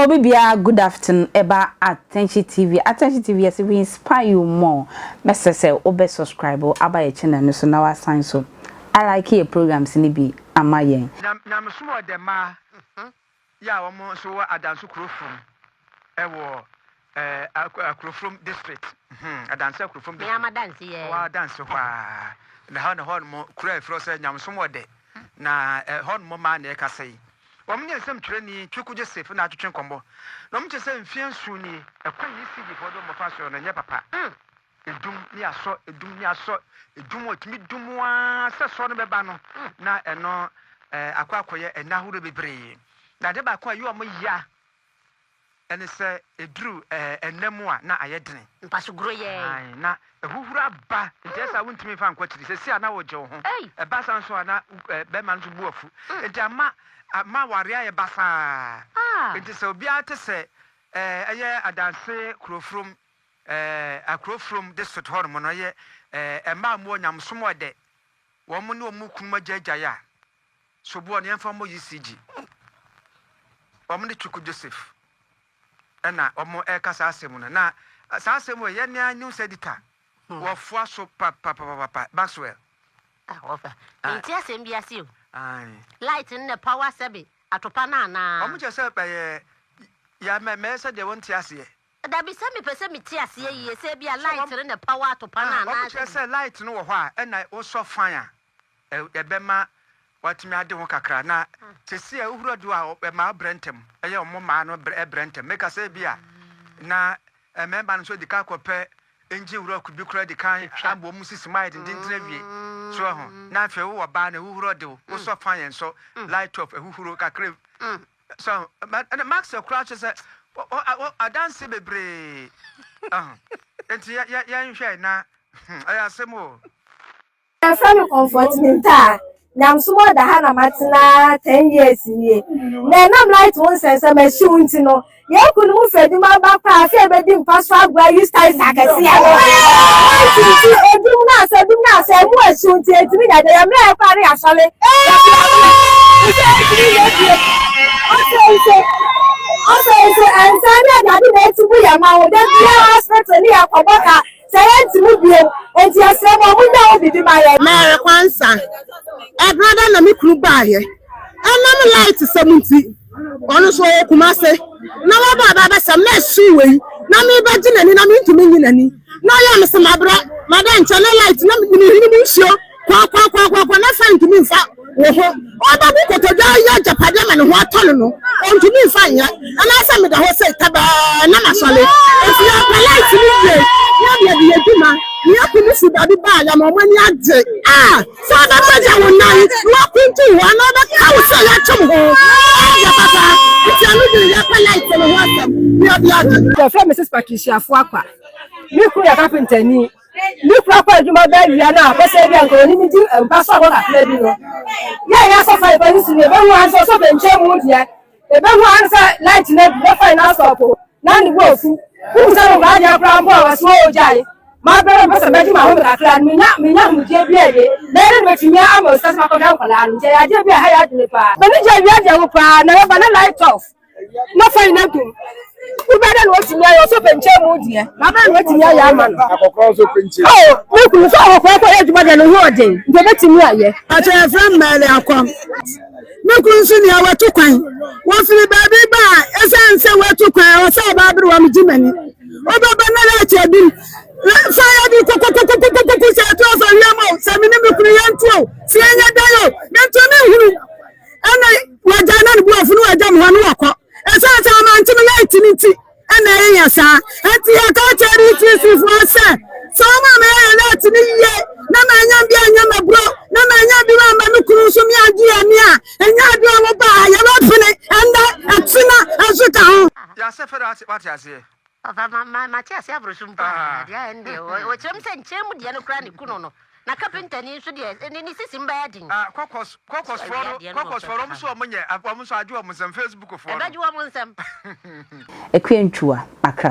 Mema obi biara good afternoon ɛba Attention TV. Attention TV yɛsɛ we inspire you more. Mɛsɛ sɛ wobɛ subscribe aba yɛ channel no so na wasan so I like yɛ programs no bi ama yɛn. Nyam nyamesom wɔ dɛ mmaa yi a wɔn nso wɔ Adanso Kurofrom wɔ eh, Akurofrom district. Hmm, Adanse Akurofrom district. Meama danse yɛ. Wɔ Adanse hɔ a. Na hɔ na hɔ nom kuro a ɛfrɛ sɛ nyamesom wɔ dɛ. Na hɔ nom mmaa na ɛkasa yi. Wɔn ne nsɛmtwerɛni Twuku Joseph na atwetwe nkɔmmɔ. Na wɔn kyerɛ sɛ mfeɛ nson nie, ɛkwan ECG foɔ de wɔn fa soɔ no ɛnyɛ papa. Edum ne asɔ, edum ne asɔ, edum ɛtumi dum ara sɛ sɔ no bɛba no na ɛno akɔ akɔyɛ ɛnna ahorow bebree. Na ade baako a ɛyɛ wɔn ya ɛne sɛ ɛduru ɛnna mu a na ayɛ dene. Mpasogoro yɛɛ. Ae, na ahuhuro aba nti ɛsɛ a wontumi mfa nkɔ akyiri. Sɛsi a na wogye wo ho. Ɛba saa nso a na bɛrima no nso bu afu. Nti ama ama awareɛ ayɛ basaa. Nti sɛ obiara te sɛ ɛyɛ Adanse Kurofurom Akurofurom district hɔ nom no ɛyɛ mmaa a wɔwɔ nyamesom ɔdɛ wɔn ne wɔn kununom agyaagyae a soboɔ no yɛmfa mmɔ ECG. Wɔn ne Chuku Joseph ɛna wɔn ɛreka saa asɛm no. Na saa asɛm wɔ yɛn nea news editor wɔfoa so papapapapa Maxwell. Ah, wɔfa. Nti asɛm bi ase o. Light no na power sɛbe atopa no anaa? Wɔn kyerɛ sɛ ɛyɛ yɛ mɛmɛyɛ sɛ deɛ wɔnte aseɛ. Dabi, sɛ mepɛ sɛ mete aseɛ yie, sɛ ebia light no na ɛpower atopa no anaa Wɔn kyerɛ sɛ light no wɔ hɔ a ɛna wosɔ fan a ɛbɛma watumi ade ho kakra. Na sɛsi a wohura du a ɛma wobrɛ ntɛm, ɛyɛ wɔn mmaa no brɛ brɛ ntɛm. Meka sɛ ebi a na mmarima no nso di kan kɔpɛ engine rock bi koraa di kan abɔ wɔn sisi mu ayɛ dendenden awie. So ɛho na afei wowɔ baa no ahuhuro de wo, wosɔ fan yɛn nso light off ahuhuro kakra. So ɛna Maxwell koraa kyerɛ sɛ adanse bebree. Nti yɛnhwɛ na ɛyɛ asɛm o. Yɛfrɛ me Comfort Mintah. Nyamesom ɔda ha na matena 10 years nie. Na ɛnam light ho nsɛnsɛm ahyiw nti no, yɛn kunu mu fɛ adwuma ba koraa afei ebedi mpa so agorɔ ayi styles akɛseɛ no. Light nti edum no asɛ edum no asɛ emu ahyiw nti etumi nya deɛ yɛmmerɛ yɛ koraa ne yɛasɔre. Yɛbrɛ brɛ. Nso etumi yɛ bie. Afei nso afei nso nsa ne aduade na eti bu yɛn ma wo. Da biara hospital ne yɛkɔbɔ ka. Sɛ yɛnte mu bio, enti yɛsrɛ mo, monnya ho biribi ma yɛn. Mary Kwansa, Ɛberɛ da na me kunu baeɛ, ɛnam light sɛm nti, ɔno nso ɔwɔ Kumase, na waba aba abɛsɛm na ɛhyew wei, na mebɛgye n'ani na mentumi nyi n'ani, na ɔyɛ me sɛ mabrɛ, mada nkyɛn na light na mehini mu nsuo kwakwakwakwakwa na fa ntumi mfa wo ho. Ɔbɛbu kotodwe ayɛ agyapadeɛ ama ne ho atɔ no no, ɔntumi mfa nyɛ. Anaasɛ meda hɔ sei tabaa na masɔre. Enti yɛpɛ light no yie na yɛde adi yɛn dwuma. Nea kunu fi baabi ba a, yɛama wɔn ani agye. A Sɛ ɔbɛpagya wo nan na wakuntun hɔ anaa ɔbɛka wo sɛ yɛakyem ho, ɛyɛ papa. Nti ɛno deɛ yɛpɛ light no ho asɛm na yɛde agye. Yɛfrɛ me Mrs Patricia Afuakwa. Me kunu yɛ kapentani. Me kura kɔ adwuma bɛ awia no a bɛsɛ bi a nka ɔne me di mpa so abɔ kakra bi no. Yɛ yɛ asɔ fa nipa no si no ebehu ara sɛ ɔsɔ bɛnkyɛn mu deɛ ebehu ara sɛ light no adu na fa no asɔpo na ne bo afu. Wohu sɛ no nkwadaa deɛ koraa mpo a wɔsi wɔ ogyae. Mabrɛ no mpɛ sɛ mɛgye m'ahome kakra no menya menya ahomegyeɛ bi awie. Mɛyɛ dɛ na matumi ama osika sɛ makɔhwɛ nkwadaa no nti ɛyɛ adeɛ bi a ɛha yɛ adwene paa. M'ani gye awia deɛ ho paa na ɛbɛba na light off. na fa nyina dum wobɛyɛ dɛ na watumi ayɛ ɔsɔ pɛnkyɛn mu deɛ na abɛyɛ na watumi ayɛ ama no akɔkora nso pɛnkyɛn oh me kunu sɛ ɔkɔkora kɔ yɛ adwuma deɛ ne ho ɔden nti obɛtumi ayɛ. Akyɛ yɛfrɛ me Mary Akɔm. Me kunu nso nea watu kwan. Wɔfiri baabi ba a, ɛsiane sɛ watu kwan a, ɔsɛ ɔbaa aberewa megye m'ani. Wobɛba na light adum. Fa yɛ de kokokokokokoko sɛ ɛto afa wiem o, sɛ me ne me kunu yɛnto o, sɛ yɛnyɛ dɛn o, mentumi nhunu. Ɛna wagya na ne bo afu na wagya me hɔ na wakɔ. Ɛsiane sɛ amante no light no nti ɛna ɛyɛ saa. Ɛnti yɛka kyerɛ ETC foɔ sɛ sɛ wɔn a meyɛ yɛ light no yie na manya bi anyɛ m'aburo na manya bi amma me kunu nso me agye ani a ɛnyɛ adeɛ a wɔba a yɛbɛpene ɛndɛ ɛkyena nso ka ho. Yasɛ fɛdɛ wate aseɛ. Papa ma ma mate ase aboro so mpo a deɛ ayɛ no deɛ wɔkyerɛ mu sɛ nkyɛn mu deɛ no koraa ne kunu no na kapentani nso deɛ ne ne sisi mu bɛyɛ den. Ah kɔkɔs kɔkɔs foɔ no kɔkɔs foɔ no wɔn nso wɔn nyɛ wɔn nso agye wɔn nsam Facebook foɔ no. Ɛbɛgye wɔn nsam. Akua Ntwuwa, Accra.